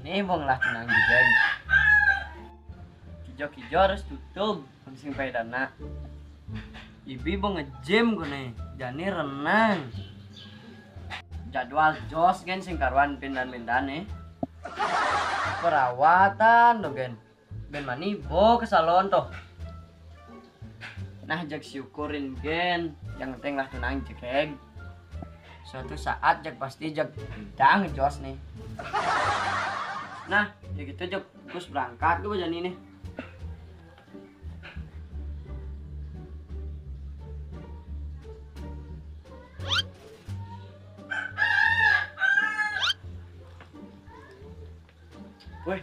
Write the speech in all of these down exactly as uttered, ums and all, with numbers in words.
Nih, bong lah tenang juga. Kijo-kijo harus tutup, sing paedana. Ibi bong nge-gym kono, jani renang. Jadwal jos gen sing karuan pindan-pindan nih. Perawatan do gen. Ben mani bo ke salon toh. Nah, jag syukurin gen. Yang penting lah tenang jekeg. Suatu saat jag pasti jag dang jos nih. Nah, ya gitu jag, terus berangkat gue jadi nih. Weh.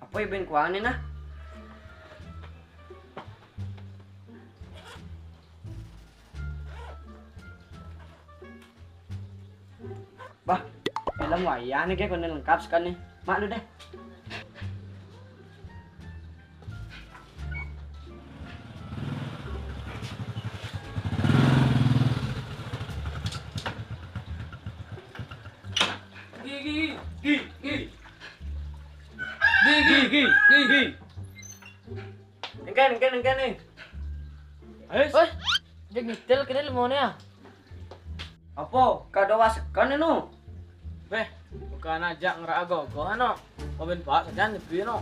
Apa ya ben kuane nah? Bah, film wayah nih kayak kono lengkap sekali nih. Mak lu deh. Gigi, gigi, gigi. Gigi, gigi, gigi. Engken, engken, engken nih. Ayo. Weh, dia nyetel kene lemone ya. Apa? Kada wasekan anu? Beh, bukan aja ngerak ago-ago anu. Mobil bawa saja nyepi no.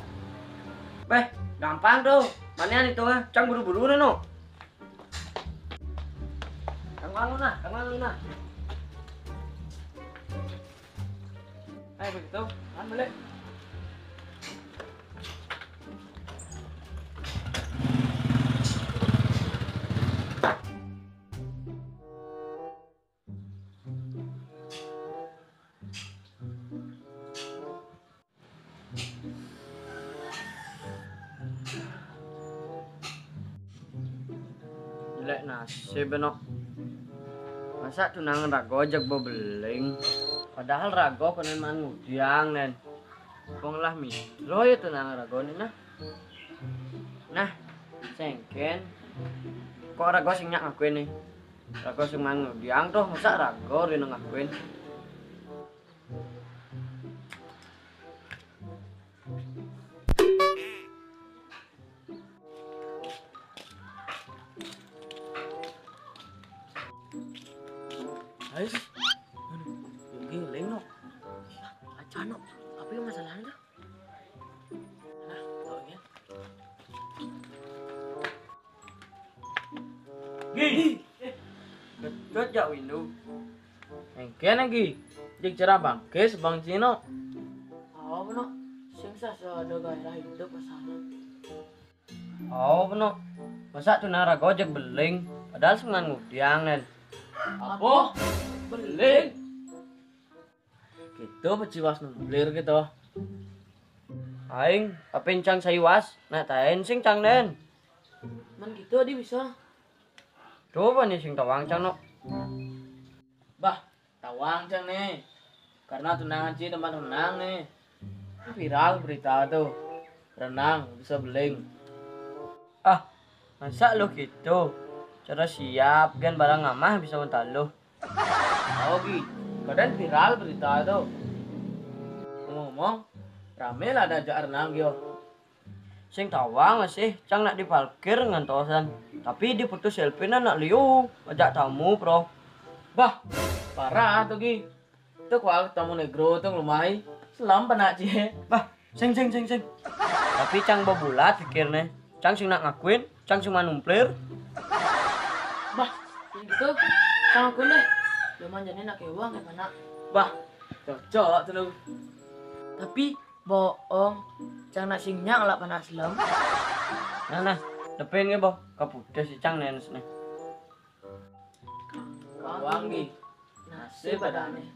Beh, gampang tuh. Mana itu ah? Cang buru-buru no. Kang Wan lu nah, Kang Wan lu nah. Ayo begitu, kan balik. Jelek nasib no. Masa tunangan rago jag bebeling. Padahal rago konen man ngudiang nen. Wong lah mi. Lo ya tunangan rago nih nah. Nah, sengken. Kok rago sing nyak ngakuin nih? Rago sing man ngudiang tuh, masa rago rina ngakuin. Guys, aduh, Yogi ngeling no. Acan no, apa yang masalahnya tuh? Nah, tau ya. Gi. Betul jak windu. Engke ne gi. Jik cara bangkis bang Cino. Awa beno. Sing sasa ada gairah hidup pasangan. Awa beno. Masa tunangan rago jeg beling. Padahal semen ngudiang nen. Apa? Beling? Gitu peciwas numplir gitu. Aing, apa encang saiwas, nak taen sing cang den. Man gitu adi bisa. Coba nih sing tawang cang no. Bah, tawang cang nih. Karena tunangan ci tempat renang nih. Viral berita tuh. Renang bisa beling. Ah, masa lo gitu? Cara siap gen barang ngamah bisa mentalo. Tahu gi, kadang viral berita tuh. Ngomong-ngomong, rame lah ada ajak renang yo. Sing tawang masih, cang nak diparkir ngantosan. Tapi diputus selfie nak liu, ajak tamu pro. Bah, parah tuh gi. Tuh kual tamu negro tuh lumai. Selam panak cie. Bah, sing sing sing sing. Tapi cang bebulat pikirnya. Cang sing nak ngakuin, cang sing manumplir. Bah, gitu. Cang ngakuin deh. Lumayan jadi nak uang ya panak. Bah, cocok tuh lu. Tapi bohong, cang nak sing nyak lah panak selam. Nah nah, depan nge boh, kaputus si cang nenes nih. Wangi. Nasib badane.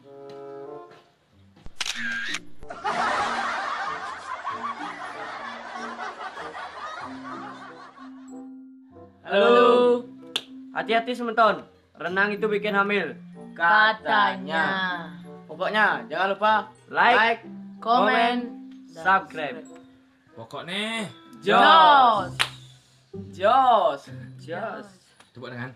Halo. Hati-hati semeton. Renang itu bikin hamil. Katanya. Pokoknya jangan lupa like, komen, subscribe. Pokoknya jos. Jos. Jos. Tepuk tangan.